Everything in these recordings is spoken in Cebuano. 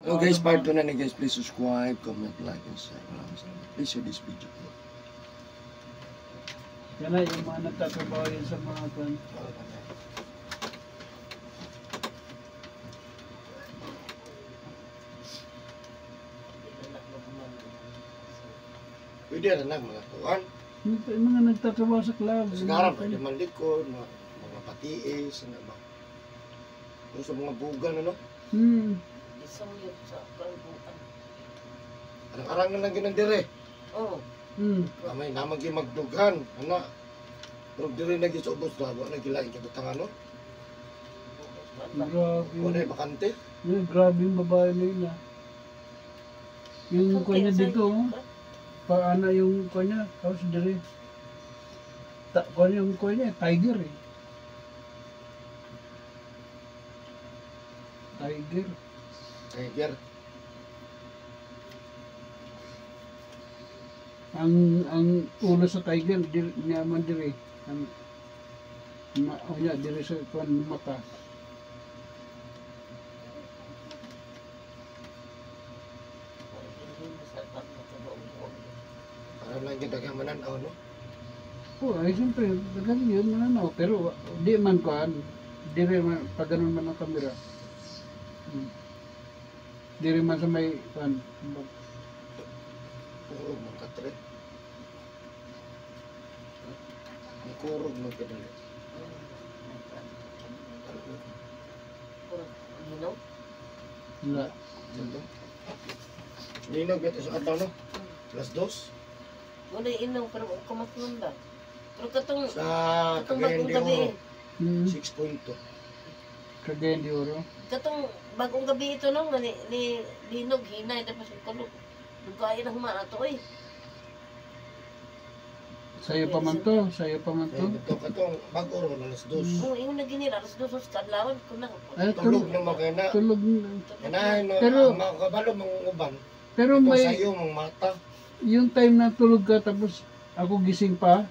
So guys, part 2 na ni guys. Please subscribe, comment, like, and share. Maraming salamat. Please share this video. Yan na, yung mga nagtatrabaho yun sa mga kwan. Pwede na lang mga tuwan. Yung mga nagtatrabaho sa club. Sa garan, pwede man likod, mga patiis, ano ba. Kung sa mga bugan, ano? Isang yun sa kalbuan. Arang-arang na lang ginang dire. Oo. Amay, namagi magdugan, ana. Pero dire na gyud sa ubos na, wala gilain kay butang ano. Grabe. Wala ay bakante. Yun, grabe yung babae na yun ah. Yung kanya dito, oh. Paana yung kanya, tapos dire. Ta kanya yung kanya, tiger eh. Tiger. Tiger. Ang ulo sa tiger, dir, niya man dire. Ang ma, oh, yeah, dire sa kwan mata. Para lang gyud daghang manan-aw, no? Oh, ay siyempre, daghan yun mananaw. Pero di man kuan, dire man, pag ganun man ang kamera. Dire man sa may kuan. Kurog man katre. Ang kurog man kadali. Ginaw? Wala. Linog ito sa adlaw, no? Alas 2. Wala inaw, pero kumaknon ba? Pero katong, Sa katong Cagayan bagong de gabi Oro, eh. 6.2. Cagayan de Oro. Katong bagong gabi ito no, nga ni Linog, hinay, tapos kulo. Lugay na humaan ato eh. Sayo pa man to, sayo pa man to. Kaya ito katong bago ro alas 2. Oo, ingon na ginira, alas 2 sa kadlawan, kuna. Ay, Tulog tulog, na mo kaya na. tulog. Kanahin no, Pero- ang mga kabalo mga uban. Pero Ito may, sa iyo mga mata. yung time na tulog ka tapos ako gising pa,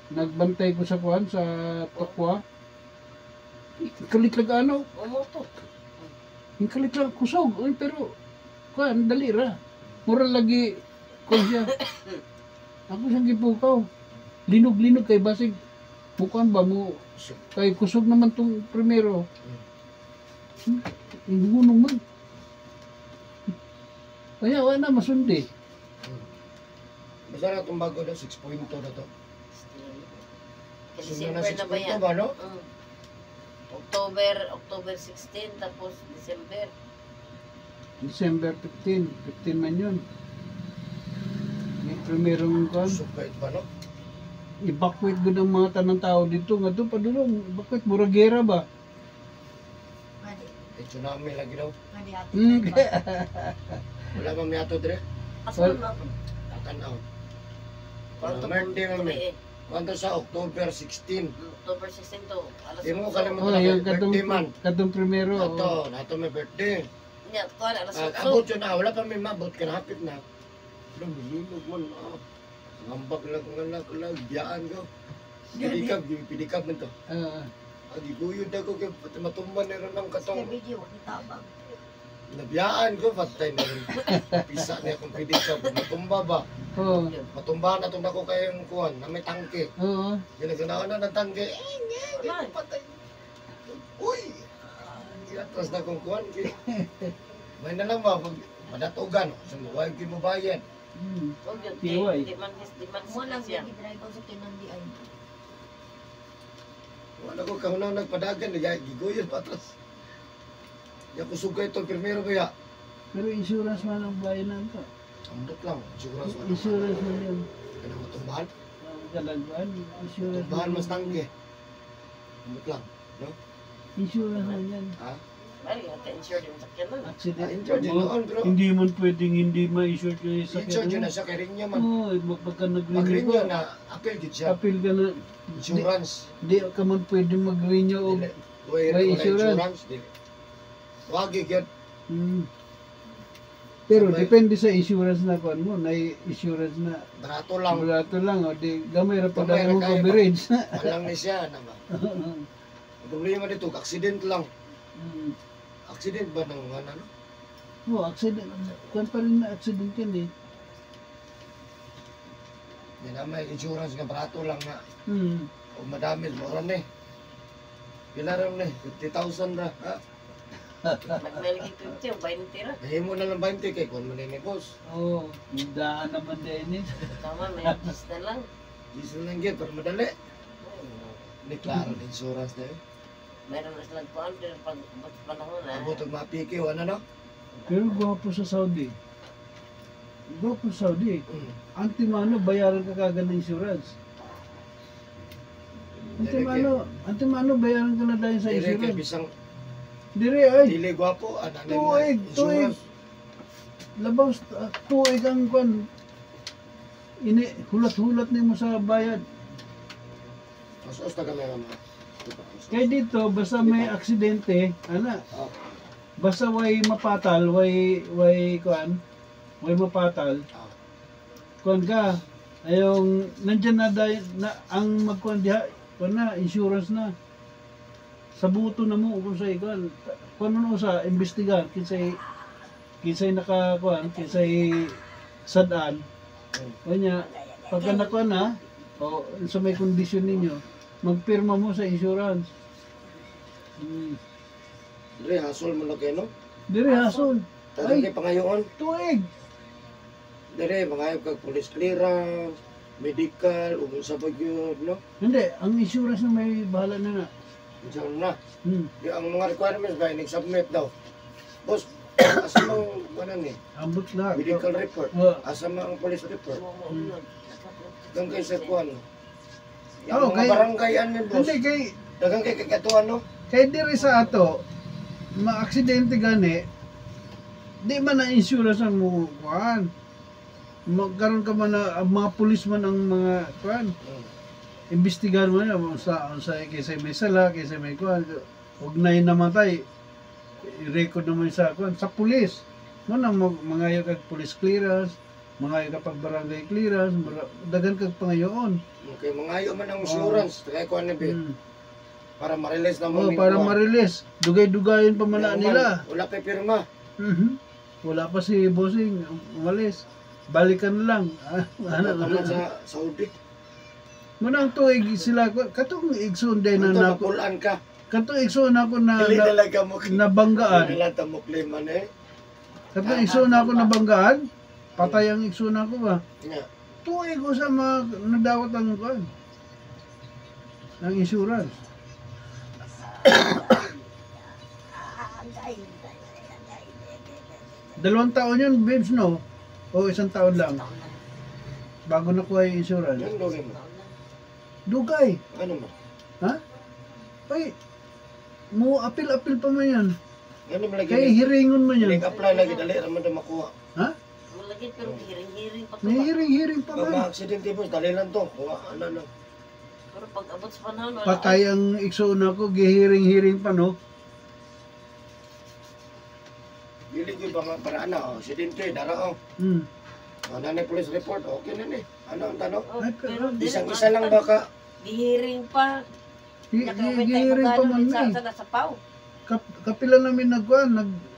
nagbantay ko sa kuan sa tokwa. Kalit lang ano, Umuto. yung kalit lang kusog, uy, pero kuan dali ra. Mura lagi kuan siya. Ako siyang gipukaw. Linog-linog kay basig mukuan ba mo kay kusog naman tong primero. Ingunong man. Kaya wala na masundi. Basta na itong bago daw 6.2 na to. Sunod na December na ba 6.2 yan? ba no? October 16, tapos December. December 15, 15 man yun. Yung primerong kuan. Kusog kahit ba no? Evacuate gud ang mga tanang tao dito nga do padulong evacuate murag gera ba. Eh, tsunami lagi daw. Wala ba may ato dire? Asa man ako? Tanaw. Kwanto Birthday po mami. eh. Kwanto sa October 16. October 16 to. Alas Di mo 8. kalimutan Oh, na yung katong birthday man. katong primero. Ato, Oh. nato may birthday. Nya, kuan alas Ah, 8. abot yun na, wala pa may mabot ka na, hapit na. Wala, mililog man. Ah. Ngambag lang, ngalag, lag, biyaan ko. Pidikab, pidikab man to. Ah, Agiguyod ako kay pati matumban na rin ang katong. Video, tabang. Nabiyaan ko, patay na rin. Pisa niya akong pidikab, matumba ba? Oo. Matumba na itong ako kayong kuwan, na may tangke. Oo. Ginaganaon na ng tangke. Eh, nga, Wala. patay. Uy! Atras na akong kuwan. May na lang ba, pag madatugan, sa mga wag mo bayad. Huwag yun, Tiway. di man Mo lang siya. yung drive sa kinandi ay. Wala ko kahunaw nagpadagan, giguyod patras. Ya kusog kayo itong primero kaya. Pero insurance man ang bayan na ito. Ambot lang, siguro sa Insurance man yun. Kaya matumbahan, Galagwan, insurance matumbahan man. mas tangke. Ambot lang, no? Insurance man yan. Ha? Ay, ate, insure din sa sakyan nun. Accident. Ah, insured din Mo, noon, pero hindi man pwedeng hindi ma-insure yung sakyan. insured yun na siya, kay Rinyo man. Oo, oh, pagka Pag nag-renew Rinyo ka, na, appeal gid siya. appeal ka na. Insurance. Di ka man pwedeng mag-renew og Dili. Way, Way wala insurance. insurance. Dili. Wagi gyud. Pero Sabay. depende sa insurance na kuan mo, na insurance na Barato lang. barato lang o di gamay ra pud Gamay ra ang kayo ba? coverage. Walang ni siya na ba. Ang problema dito, accident lang. Accident ba ng ano? Oh, accident. Kuan pa rin na accident yan eh. Di na may insurance nga barato lang nga. O madami, mura ni. Pila rin ni? 50,000 ra. Ha? Nagmalagi 50 o 20 ra. Nahimo na lang 20 kay kung man ni boss. Oo, oh, daan naman din eh. Tama, may 10 na lang. Diesel lang gyud para madali. Ay, no. Ni klaro ng insurance na eh. Meron na silang kuan pero pag abot sa panahon ah. Abot og mapiki wala no. Pero gwapo sa Saudi. Gwapo sa Saudi. Antimano, bayaran ka kagad ng insurance. Antimano, bayaran ka na dahil sa Dire kay insurance. bisang Dire ay, dili gwapo ana na Tuig, tuig. insurance. Labaw, tuig ang kwan. Ini, hulat-hulat nimo sa bayad. Os ta kamera mo. Kaya dito, basta may aksidente, ana, Oh, basta way mapatal, way kuan, way mapatal, kuan ka, ayong, nandyan na dahil, na, ang magkuan diha, kuan na, insurance na. Sa buto na mo, kung sa kuan, kuan mo sa, imbestigar, kinsay naka, kuan, kinsay sadaan, kanya, pagka nakuan na, o sa may kondisyon ninyo, magpirma mo sa insurance. Dire hasol mo na kay no. Dire hasol. Tagang Ay. kay pangayoon. Tuig. Dire mangayo kag police clearance, medical ug unsa pa gyud no. Hindi, ang insurance na may bahala na na. Unsa na. Di ang mga requirements ba inig-submit daw. Boss, asa mang ano ni? Ambot lang. Medical report. Oh. Asa man ang police report? Mm. Dagang kay sa kuan. Yang Oh, mga kay- barangay ano boss. Hindi, kay, Dagang kay kagatuan no. kay diri sa ato, maaksidente gani, di man na insurance ang mo kuan. Magkaroon ka man na, ang mga pulis man ang mga kuan. Imbestigahan mo na sa kaysa may sala, kaysa may kuan. Huwag na yun namatay. I-record naman sa kuan sa pulis. Mo na mangayo kag police clearance, mangayo ka pag barangay clearance, dagan kag pangayoon. Okay, mangayo man ang insurance kay kuan ni be para ma-release na mo Oh, ning para kuan. ma-release. Dugay-dugayon pa man na Yang nila. Wala pa pirma. Wala pa si Bossing, umalis. Balikan lang. Ah, Ano ano, man sa Saudi. Muna ang tuig sila katong igsoon din na Anto nako. napulan ka. Katong igsoon ako na, Dili na talaga mo. nabanggaan. Dili lang ta mo claim man eh. Katong igsoon ako nabanggaan. Patay ang igsoon ako ba. Nga. Tuig ko sa mga nadawat ang kuan. Ang insurance. 2 taon yun, babes, no? O 1 taon lang. Bago nakuha yung insurance. Yan dugay mo. Dugay. Ano man? Ha? Ay, mo apil-apil pa man yan. Ano man lagi? Kay hiringon man yan. Nag-apply lagi dali ra man na makuha. Ha? Malagi pero hiring-hiring pa to May ba? hiring-hiring pa Pag man. ma-aksidente boss, dali lang to. Kuha ano lang. Pero pag abot sa panahon wala. Patay ang igsoon ako, gihiring-hiring pa, no? Dili gyud ba nga para ana, oh, aksidente dara oh. Oh, na police report, okay na ni. Ano ang tanong? Oh, Ay, pero pero dili Isang isa lang ba ka? Gihiring pa. Gihiring pa man sa eh. sa nasa paw. Kapila namin nagkuan,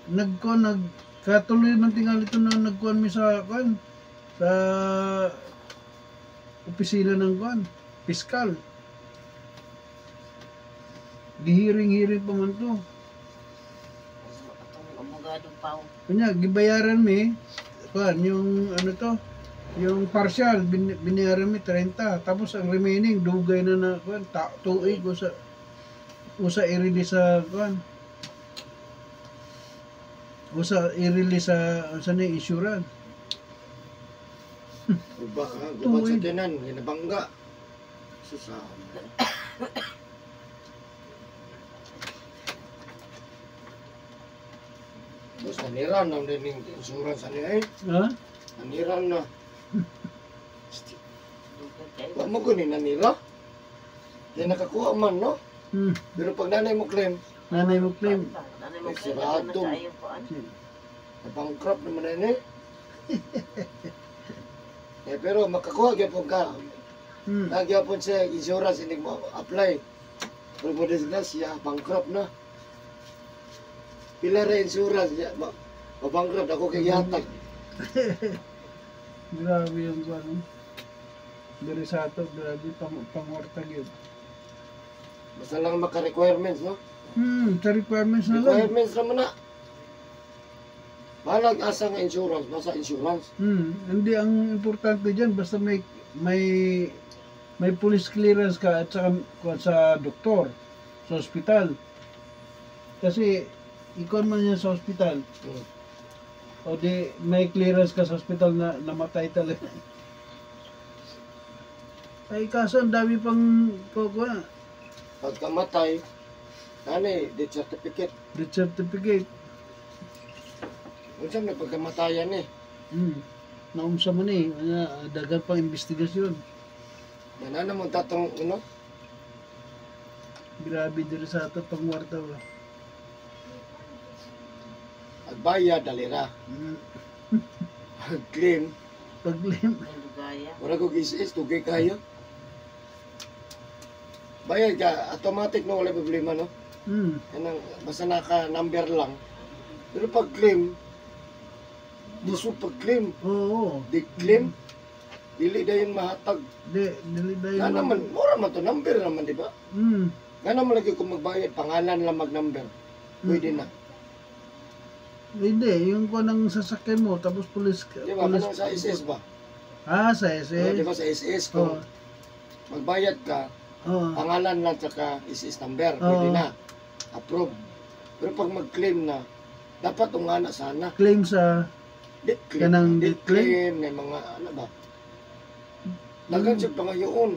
nag katuloy man tingali ito na nagkuan mi sa kuan sa opisina ng kuan, piskal. Gihiring-hiring pa man to. Atong abogado paw. Kunya, gibayaran mi, kuan, yung ano to, yung partial, binayaran mi 30. Tapos ang remaining, dugay na na, kuan, tuig, usa i-release sa, kuan, usa i-release sa ni insurance. Guba ha, gubat sa Tuig. tinan, ginabangga. Susa. Boss, naniran na din yung insurance ani eh. Ha? Naniran na. Dugay kayo. Wa mo guni nanira. Di nakakuha man no. Pero pag nanay mo claim, Nanay mo claim. Nanay mo Ay, claim, sirado. na kaayo kuan. na-bankrupt naman na eh. Eh, pero makakuha gyapon ka. Nagyapon sa insurance hindi mo apply. Pero mo disgrasya, bankrupt na. Pila ra insurance niya, Mabanggrab ako kay yatag. Grabe yung ano. Diri sa ato, grabe pangwarta gyud. Basta lang maka-requirements, no? Sa requirements na lang. Requirements naman na. Balag asa nga insurance, basta insurance. Hindi ang importante diyan basta may police clearance ka at saka kuwan sa doktor sa ospital. Kasi ikaw man yan sa ospital o di may clearance ka sa ospital na namatay talaga. Ay kaso ang dami pang kukuha, Pagkamatay, nani, death certificate. Death certificate. Unsa man pagkamatayan eh. Naunsa man eh, ano, daghan pang investigasyon. Yan na naman tatong ano, Grabe diri sa ato pangwarta ba. Agbayad dalira. Claim, Paglim. Ang lugaya. wala ko SS, tugay kayo. Bayad ka, automatic no, wala problema no. Yan ang, basta naka number lang. Pero pag claim, di so pag claim, Oo. di claim, dili dayon mahatag. Di, dili dayon. Nga naman, mura man to, number naman, di ba? Nga naman lagi kung magbayad, pangalan lang mag-number. Pwede na. Hindi, yung kuha ng sasakyan mo, tapos police, Di ba? police Kanang sa SS ba? Ah, sa SS. Di ba sa SS, kung magbayad ka, pangalan lang tsaka SS number, pwede na. Approve. Pero pag mag-claim na, dapat ungana sana. Claim sa Death claim. Kanang Death death claim? claim, may mga ano ba? Dagan siya pangayoon.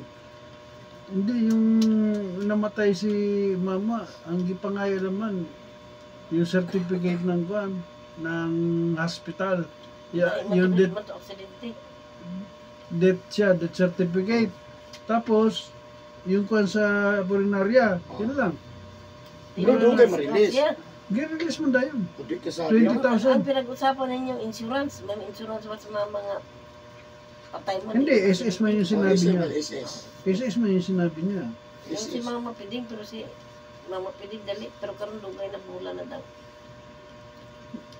Hindi, yung namatay si mama, ang gipangayo naman, yung certificate ng kuan, ng hospital. Ya, Ay, yung death, man to aksidente. Death siya, death certificate. Tapos, yung kuan sa punerarya, yun lang. Pero doon kayo ma-release. Yeah. Gi-release mo dayon. Kung di ka sa 20,000. Ang pinag-usapan ninyo, insurance. May insurance ba sa mga patay mo? Hindi, SS man yung sinabi SS niya. man, SS. SS man yung sinabi niya. Yung si SS. Mama Piding, pero si Mama Piding dali, pero karon dugay na bula na daw.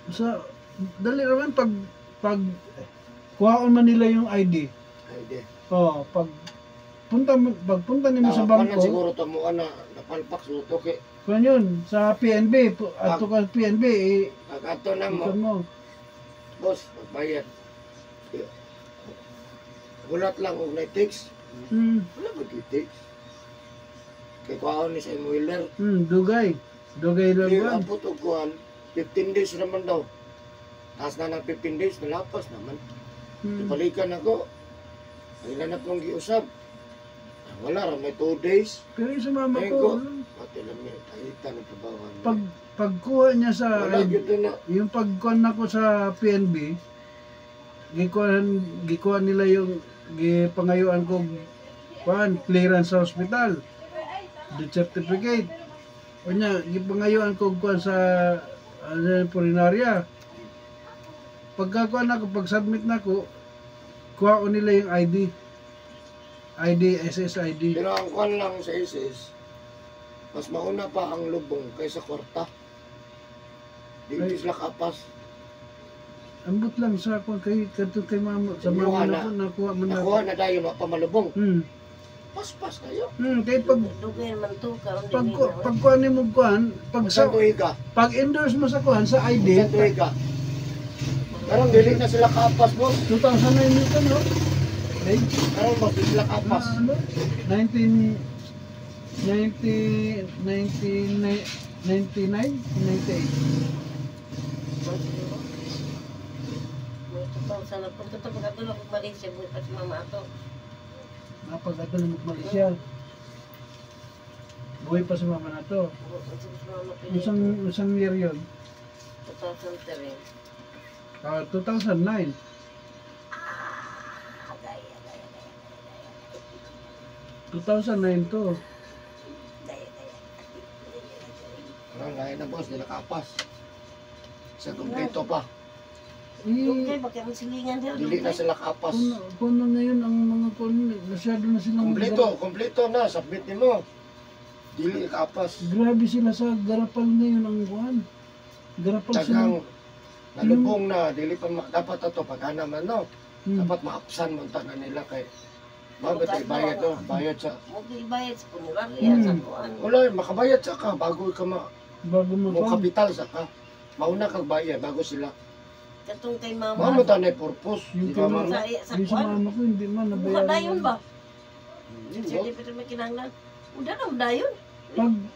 Sa, dali naman pag kuhaon man nila yung ID. Ay, di. Oh, pag punta nimo sa Tama pa na bangko, siguro tamo na napalpak sa utok eh. kuan yun, sa PNB, ato ka PNB, eh, Pag ato na mo, ikon mo. Boss, magbayad. Hulat lang og na-text. Wala ba text? Kay kuhaon ni sa Wheeler. Dugay. Dugay lang Di kuan. abot og kuhan, 15 days naman daw. Taas na ng 15 days, nalapas naman. Balikan ako. Ilan na pong giusab. Wala ra, may 2 days. Pero yung sa mama Ayun ko, ko. Pati lang may kahita ng trabaho. Pagkuha niya sa Wala gyud na. Yung pagkuhan ako sa PNB, gikuha nila yung gipangayuan ko kuan clearance sa hospital, the certificate. O niya, gipangayuan ko kuan sa ano, punerarya. Pagkakuan ako, pag submit na ko, kuha ko nila yung ID. ID, SSID. Pero ang kuan lang sa SS, mas mauna pa ang lubong kaysa kwarta. Di Ay. sila kapas. Ambot lang sa kuan kay kadto kay mama sa Imuha mama na. nako nakuha man nako. Nakuha na dayon wa pa malubong. Paspas kayo. Kay pag Dugay man to, karon pag dili na. pag kuan nimo kuan, pag sa Sa tuig ka. Pag endorse mo sa kuan sa ID, Sa tuig ka. Karon dili na sila kapas, boss. 2009 nito, no? Eh, Karon boss, di sila kapas. Ah, ano? 19 90 99 99 98. May 2000 na punta to pag ato na kung Malaysia, buhay pa si mama ato. Napag ato na Malaysia. Buhay pa si mama na to. Buhay pa si mama Piding. Isang year yun. 2003. Ah, 2009. Ah, gaya, gaya, gaya, 2009 to. gaya, gaya. Karon lahi na boss, dili kapas. Sa kompleto pa. Eh, Dugay, baka ang silingan diha, Dili na dugay. sila kapas. Kung na ngayon ang mga kun, masyado na silang Kompleto, kompleto na, submit nimo. Dili kapas. Grabe sila sa garapal ngayon ang kuan. Garapal sila. Daghang Nalubong na dili pa dapat ato pag ana man no. Dapat maapsan mo ta na nila kay mao ba tay bayad no? Bayad sa Mo ibayad sa punerarya sa kuan. Wala makabayad sa ka bago ka ma Bago mo mo kapital sa ka. Mauna kag bayad bago sila. Katong kay mama. Mao mo ta na purpose. Yung Di ba kay ma'am? Sa sa Yung sa kuan. mama ko, hindi man Buka nabayaran. dayon ba? Hmm, Certificate may kinahanglan. Uda na dayon.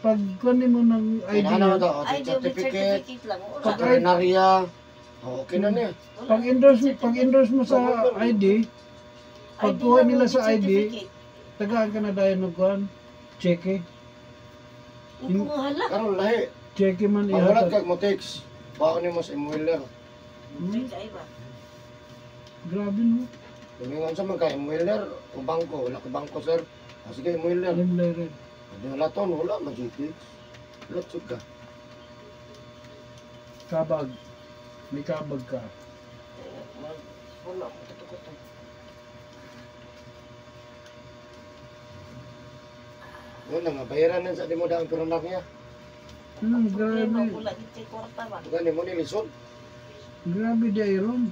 Pag kunin mo ng ID Kailangan na niya, to, ID with certificate, certificate lang. Wala. veterinarya. Oh, okay na niya. Wala. pag endorse mo sa ID, pagkuha ID lang, nila with sa ID, certificate. Tagaan ka na dayon ng kuan, cheque. Yung kumuhala. Karon lahi. Cheque man Pag wala ihatag. kag mo text, baon nimo sa Mueller. Kay ba? Grabe no. Tumingon sa man kay Mueller o bangko, wala ko bangko sir. Ah, sige Mueller. Alam rin. Hindi wala ton, wala man GP. Wala jud ka. Kabag. May kabag ka. Mag puno ako tutok. Wala nga bayaran na sa di mo daang pero niya. Problema Grabe. wala gid kay kwarta ba. Gani mo ni lisod. Grabe di ay ron.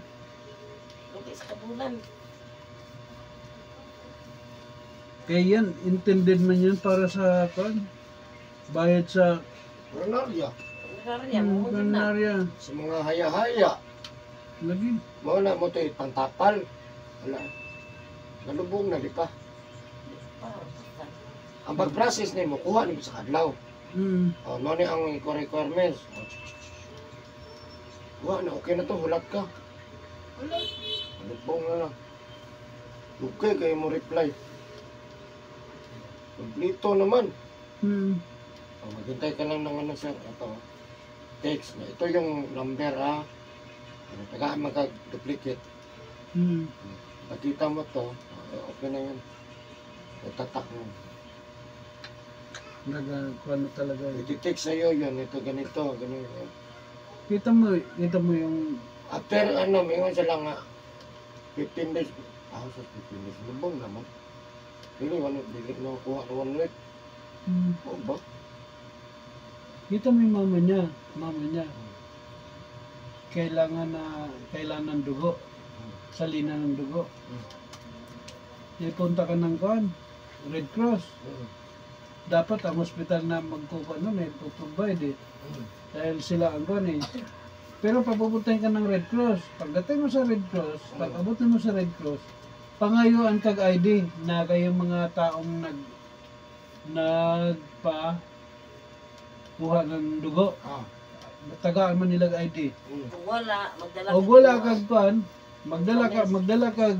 Lugi sa kabulan. Kaya yan, intended man yan para sa kuan. Bayad sa Punerarya Punerarya mo gid na. Canaria. Sa mga haya-haya. Lagi. Mao na mo to pantapal. Wala. Nalubong na di pa. Ang pag-process nimo kuha nimo sa kadlaw. Oh, mao ni ang requirements. Oh, kuha na okay na to, hulat ka. Wala. Lubong na lang. Okay, kayo mo reply. Kompleto naman. Oh, maghintay ka lang ng ano sir. Ito. Text. Ito yung number ha. Ano, tagaan magka-duplicate. Pagkita mo to, okay na yun. Itatak mo. Nagakuan na talaga. Eh. Iti-text sa'yo yun. Ito ganito. Ganito. Kita mo yung After ano, mingon sila nga 15 days. Ah, sa 15 days. Lubong naman. Dili, one, dili na kuha na 1 week. Oo ba? Kita mo yung mama niya, mama niya. Kailangan ng dugo. Salina ng dugo. Ipunta ka ng kuan, Red Cross. Dapat ang hospital na magkukuha nun eh, provide eh. Dahil sila ang kuan eh. Pero papupuntahin ka ng Red Cross. Pagdating mo sa Red Cross, pag abutin mo sa Red Cross, pangayuan kag ID na kayong mga taong nagpa kuha ng dugo. Tagaan man nila ID. Kung wala, magdala O wala kag kuan, magdala kag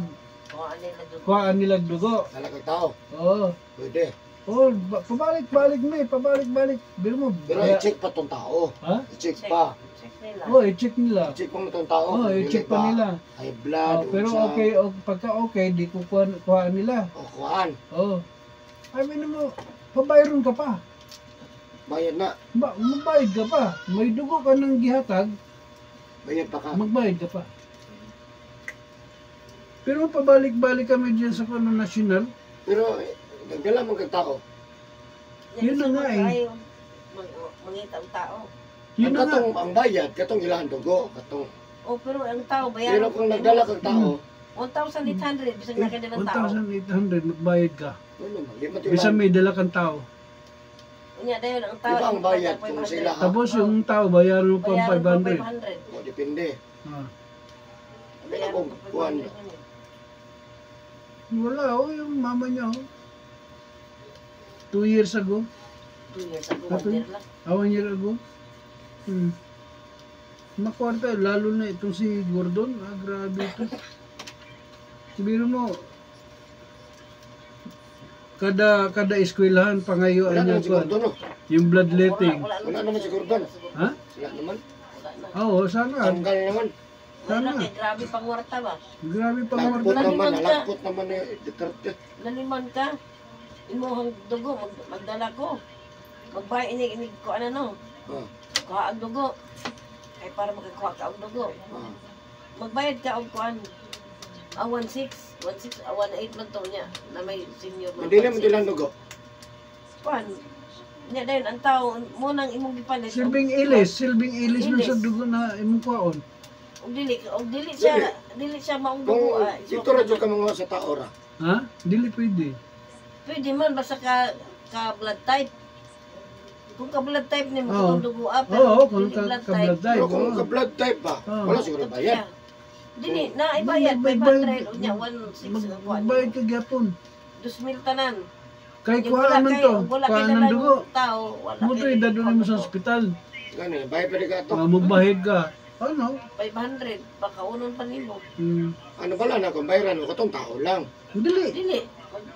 Kuhaan nila dugo. kuhaan nila dugo. Dala kag tao. Oo. Pwede. Oh, pabalik-balik na eh, pabalik-balik. Biro mo. Pero i-check pa tong tao. Ha? I-check pa. Check nila. Oh, i-check nila. I-check pa mo tong tao. Oh, Kung i-check dili pa ba nila. high blood. Oh, pero unsa. okay, o, pagka okay, di kukuha kuhaan nila. O, kuhaan. Oh. I mean mo, pabayron ka pa. Bayad na. Ba, magbayad ka pa. May dugo ka ng gihatag, Bayad pa ka. magbayad ka pa. Pero pabalik-balik kami dyan sa Kano National. Pero, nagdala mo kag tao. Yun na nga eh. Mangita ang tao. Yun Ang na nga. katong ang bayad, katong ilang dugo, katong. Oh, pero ang tao bayaran. Pero kung nagdala kag tao, 1,800 bisag na kanilang tao. 1,800 magbayad ka. ano man, di man Bisa may dala kang tao. Unya dayon ang tao. Di ba ang bayad kung sila ha? Tapos yung tao, bayaran mo pa ang Bayaran pa 500. 500. O, depende. Ah. Sabi na kung Bayaran pa kuhan. 500. Wala, oh, yung mama niya, oh. 2 years ago. 2 years ago, Ato? 1 year lang. Ah, 1 year ago. Makwarta, lalo na itong si Gordon. Ah, grabe ito. Biro mo, kada eskwelahan pangayuan Wala niya naman si kuwan, Gordon, no? yung bloodletting. Wala naman si Gordon. Ha? Wala naman. Wala na. Oo, sana. Tanggal naman. Wala Sana. kay grabe pangwarta ba. Grabe pang Lagpot warta. naman, Naliman ka. nalagpot naman ni Duterte. Naliman ka. Imuhang dugo magdala ko. Magbay inig inig ko ano no. Kuha ang dugo. Kay para makakuha ka og dugo. Magbayad ka og kuan. Ah, 1.6, 1.6, ah, 1.8 man to niya na may senior man. Hindi naman nila dugo. Kuan. Nya dayon ang tao mo nang imong gipalit. Silbing ilis, silbing ilis man sa Ilis. dugo na imong kuwaon. Og dili siya, dili siya maong Kung dugo. Ah, dito ra jud ka mga sa tao ra. Ha? Dili pwede. Pwede man basta ka blood type. Kung ka blood type nimo Oo. katong dugo ah, pero Oo, kung dili ka, blood ka type. blood type. Pero kung Oo. ka blood type ba, Oo. wala siguro Kato bayad. siya. Dili na ibayad Magbayad. 500 unya 16 ang kuan. Magbayad ka gyapon. 2,000 tanan. Kay Yung kuhaan man to, wala kay kuhaan ng dalang dugo. tao, wala Mo kay to idadon kuwan mo sa dugo. ospital. Gani, bayad pa ka to. Nga mobahid ka. Ano? 500 baka unon pa nimo. Ano bala na kung bayaran mo katong tao lang. Dili. Dili.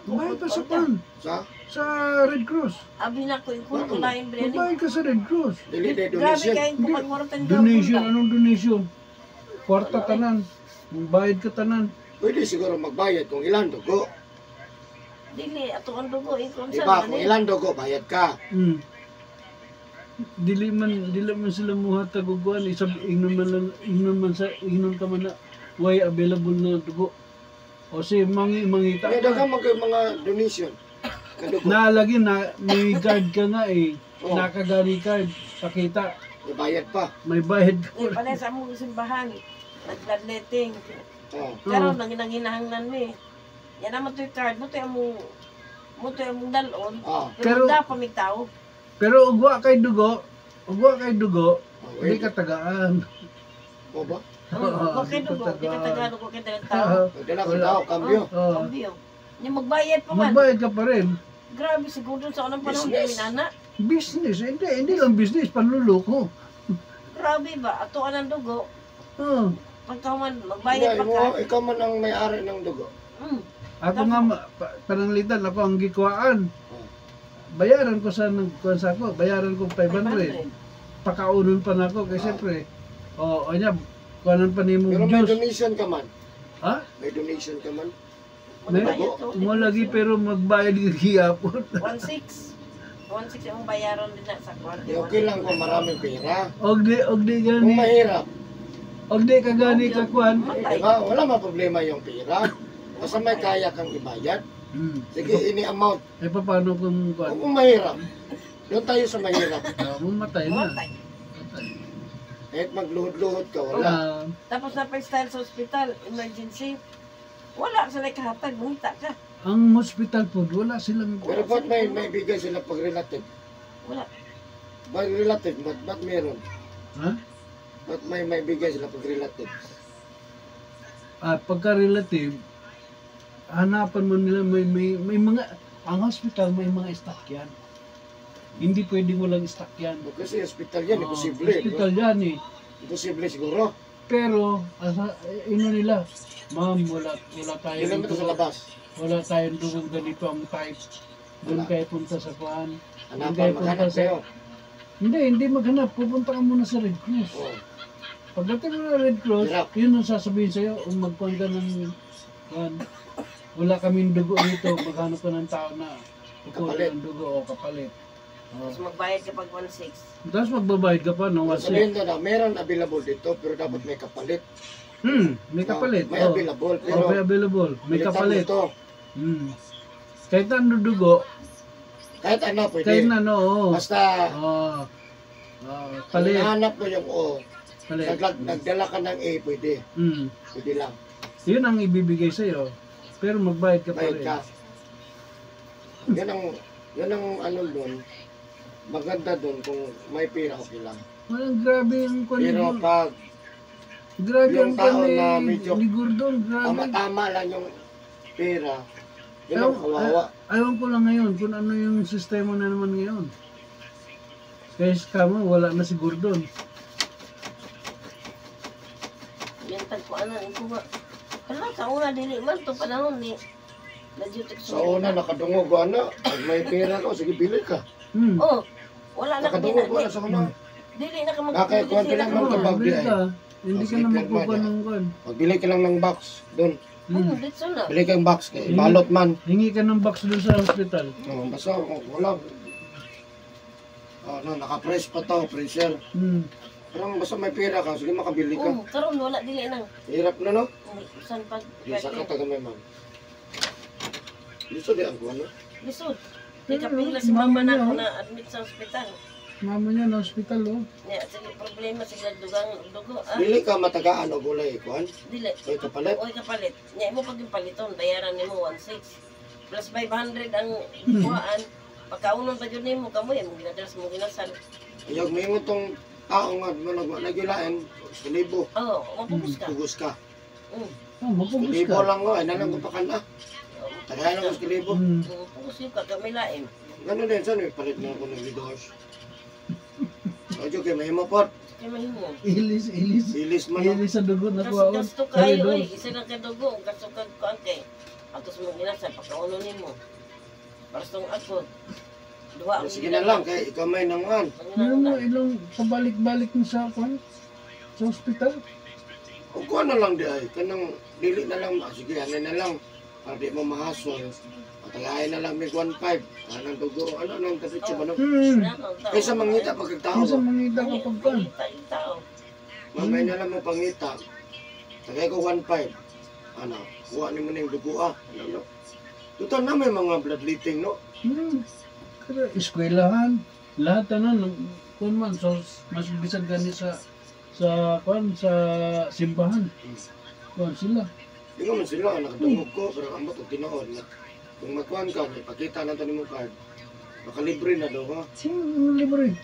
Bayad pa sa pan. Sa Sa Red Cross. Abi na ko ikon ko lain bre ni. Magbayad ka sa Red Cross. dili day Grabe donation. kay kung pagmuratan ka. Donation, anong donation? Kwarta tanan. Bayad ka tanan. Pwede siguro magbayad kung ilan dugo. Dili ato ang dugo ikon Di sa ba? Kung ilan dugo, bayad ka. Dili man sila muhatag og kuan, isab ingnon man lang, ingnon man sa ingnon ka man na way available na dugo. O si mangi mangita May ka. daghang mga donation. Kadugo. Naalagi na may card ka nga eh. Oo. Nakagani card, pakita, May bayad pa. may bayad ka. Di pala sa among simbahan nag-bloodletting. Oh. Karon nang nanginahanglan mi. Yan naman to'y card mo to'y among dalon. Oh. Pero Pero- da pa mig tao. Pero ugwa kay dugo, ugwa kay dugo, Oh, hindi ka tagaan. O ba? Oh, Oo, kay di dugo, ka di ka tagaan. Tagalog, wa kay dalang tao. Dala ko tao, cambio. Oo. Kambyo. Nya magbayad pa man. Magbayad ka pa rin. Grabe siguro sa unang panahon Business. di nana. Business, hindi, hindi lang business, panluloko. Grabe ba ato ang dugo. Oo. Pagka man magbayad Hindi, pa mo, ka. ikaw man ang may-ari ng dugo. Ako nga, pananglitan, ako ang gikuhaan. Oh. Bayaran ko sa nagkuhan sa ako, bayaran ko 500. Pakaunon pa na ako, kasi siyempre, oh, o niya, kuhanan pa ni Pero mong may juice. donation ka man. Ha? May donation ka man. May, Magbayad ka. mo lagi pero magbayad ka gihapon. 1.6. 1.6 ang bayaran din na sa kwarto. Di okay lang kung maraming pera. Og di Kung gani, mahirap, og di ka gani ka kuhan. di ba? Wala man problema yung pera. Basta may kaya kang ibayad. Sige, ini amount. Eh, paano kung kuhan? Kung mahirap, doon tayo sa mahirap. Ah, mamatay na. Matay. Kahit magluhod-luhod ka, wala. Ah, Tapos na pa style sa ospital, emergency. Wala sa kahatag, mangita ka. Ang hospital po, wala silang Pero ba't may bigay sila pag relative? Wala. Pag relative, ba't meron? Ha? Ba't may bigay sila pag relative? Ah, pagka relative, hanapan mo nila may mga ang hospital may mga stock yan. Hindi pwedeng walang stock yan. Kasi hospital yan, Oo, imposible. di ba? Hospital yan eh. Imposible siguro. Pero asa ino nila, ma'am, wala wala Hindi tayong naman ito sa dugo, labas. wala tayong dugong ganito ang type. Doon Wala. kayo punta sa kuan. Doon Hanapan, kayo punta maghanap sa kayo. Hindi, hindi maghanap. Pupunta ka muna sa Red Cross. Oo. Pagdating mo ng Red Cross, Hirap. yun ang sasabihin sa'yo, kung magkuhan ka ng kuan, wala kaming dugo dito, maghanap ka ng tao na kukuha Kapalit. ng dugo o kapalit. Oh. Tapos magbayad ka pag 1.6. Tapos magbabayad ka pa ng 1.6. Sabihin na na, meron available dito, pero dapat may kapalit. May kapalit. May oh. available, pero Oh, may available. May palitan mo kapalit. to. Kahit ano dugo, Kahit ano, pwede. kahit na ano, oo. Basta, Oh. Oh, palit, hinahanap mo yung O. palit. Nagdala ka ng A, pwede. Pwede lang. Yun ang ibibigay sa'yo. Pero magbayad ka pa Bayad rin. ka. Yan ang ano doon. Maganda doon kung may pera, okay lang. Walang grabe ang kwan ni Pero Gordon. pag Grabe yung ang kwan tao na medyo ni Gordon. Grabe. tama-tama lang yung pera, yun ang Ewan, kawawa. ayaw ko lang ngayon kung ano yung sistema na naman ngayon. Kaya kamo, wala na si Gordon. Yan tag ko ano ko nga. Hala sa una dili man to panahon ni Najutik Sa una, nakadungog ko, ano, pag may pera ka, sige, bili ka. Oh, wala na ka Nakadungog ko dili. na sa una. Dili na ka mag Nakakuha ka dili na lang ka man mag- kabag Bili di ay. ka. Hindi Oh, ka sige, na pirma magkukuha niya. ng kwan. Magbili ka lang ng box doon. Ditso na. Bili kang box, kay balot man. Hingi ka ng box doon sa hospital. Oh, basta, oh, wala. Oh, no, naka-press pa to, pressure. Pero basta may pera ka, sige makabili ka. Oh, karon wala dili nang. Hirap na, no? Usan pag Di sa katagamay, ma'am. Dito di ang kuwan, no? Lisod. Di ka pila si mama na ako na admit sa ospital. Mama niya na hospital, oh. Nya sige problema sa dugang dugo ah. Dili ka matagaan og walay kuan. Dili. Oy kapalit. Oy kapalit. Nya imo pag yung paliton bayaran nimo 16 plus 500 ang kuhaan. Pagkaunon pa jud nimo kamo imong ginadala sa imong ginasal. Ayog maingon tong tao nga mo naglain, 1,000. Oh, mapugos ka. Pugos ka. Oh, mapugos 1,000 ka. lang ko, ay nalang ko pa kana. Tagayan ako sa 1,000. Pugos yun ka kamilain. Ganun din, saan palit na ako ng doors. Ojo kay mahimo pod. Kay mahimo. Ilis, ilis. Ilis man. No? Ilis sa dugo na Kasi kuha. gasto kayo eh. Isa lang ka dugo. Gasto ka kuan kay. Atos mo ginasal pagkaunon nimo. Para sa tong ako. Duha ang Sige na lang kay ikaw may nanguan. Meron mo ilang pabalik-balik mo sa kuan sa hospital. O kuan na lang di ay kanang dili na lang ah, sige ano na lang para di mo mahasol. Patagayan na lang mig 1.5. Anang dugo ano nang kadutso ba no? Kaysa mangita pagkagtao. Kaysa mangita ka pagkuan. Mangita yung tao. Mamay na lang mo pangita. Tagay ko 1.5. Ano, kuha ni mo ning dugo ah. Ano, no? Total na may mga bloodletting no. Pero eskwelahan, lahat tanan kuan man so mas bisag gani sa kuan sa simbahan. Kuan sila. Di ko man sila nakadungog ko pero ambot og tinuod na kung magkuan ka ipakita na to nimo card. Makalibre na daw ha. Libre.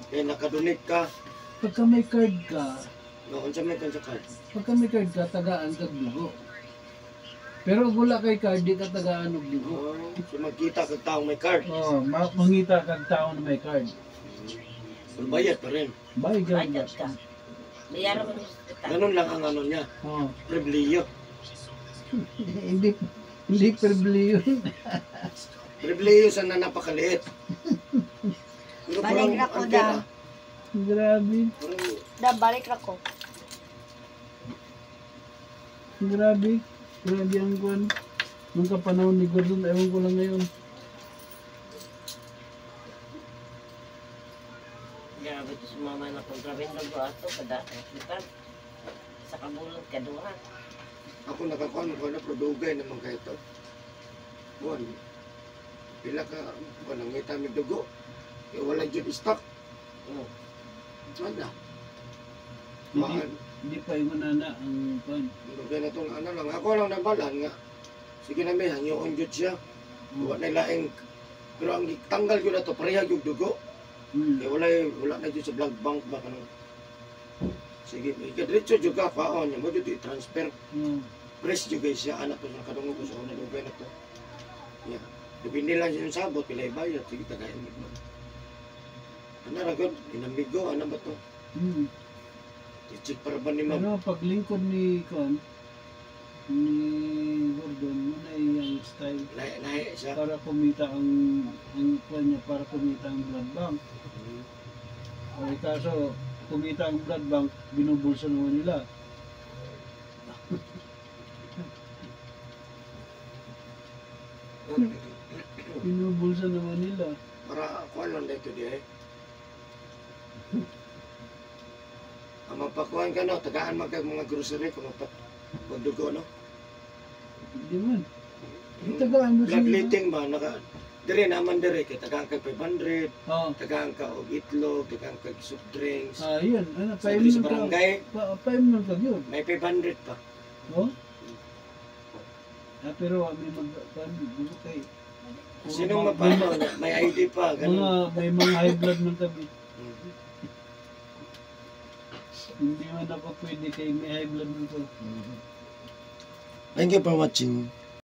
Kaya nakadonate ka. Pagka may card ka, No, unsa may kan sa card? pagka may card ka, tagaan kag dugo. Pero kung wala kay card, di ka tagaan og dugo. Oh, so magkita kag taong may card. Oh, mangita kag tao na may card. Pero bayad pa rin. Bayad ka. Bayad ka. Bayaran mo sa hospital. Ganun lang ang ano niya. Oh. Pribileyo. Hindi pribileyo yun. Pribileyo sa na napakaliit. Pero Balik parang ra ko, unfair, da. ah. Grabe. Parang Da, balik ra ko. Grabe. Grabe ang kuan. Nung kapanahon ni Gordon, ewan ko lang ngayon. Grabe to si mama na kung grabe ang dugo ato kada hospital. Sa kabulot ka duha. Ako nakakuan ko na pero dugay naman kayo to. Kuan. Pila ka kuan nangita mig dugo. Eh, wala jud stock. Wala. Hindi, hindi pa ingon na na ang kuan. Dugay na tong ano lang. Ako lang nabalan nga. Sige na may hangyoon jud siya. Wa na laing pero ang gitanggal gyud ato pareha gyud dugo. Kay wala na jud sa blood bank ba kanang. Sige, ikadiretso jud ka kwaon niya mo jud i-transfer. Press jud kay siya anak to sa kadungog ko sa una dugay na to. Yeah. Depende lang siya yung sabot pila ibayad sige tagayan mo. Ano ra gud inamigo ano ba to? I-check para ba ni ma'am? Pero paglingkod ni kuan ni Gordon, mo na iyang style Lahi lahi siya. para kumita ang kuan niya, para kumita ang blood bank. O kaso kumita ang blood bank, binubulsa naman nila. Binubulsa naman nila. Para kuan lang dito di eh. Ang magpakuan ka no, tagaan man kag mga grocery kung magdugo no. Hindi man. Di tagaan mo siya. Bloodletting ba naka dire naman dire kay tagaan kag 500, Oo. tagaan ka og itlog, tagaan kag soft drinks. Ah, yun. Ano, Sa diri paim sa ka. barangay, Paim nun ka yun. may 500 pa. Oh? Ah, pero may mag... Paano, kay... Sinong mapano niya? May ID pa, Mga, ganun. may mga high blood man kami. Hindi man ako pwede kay may high blood man ko. Thank you for watching.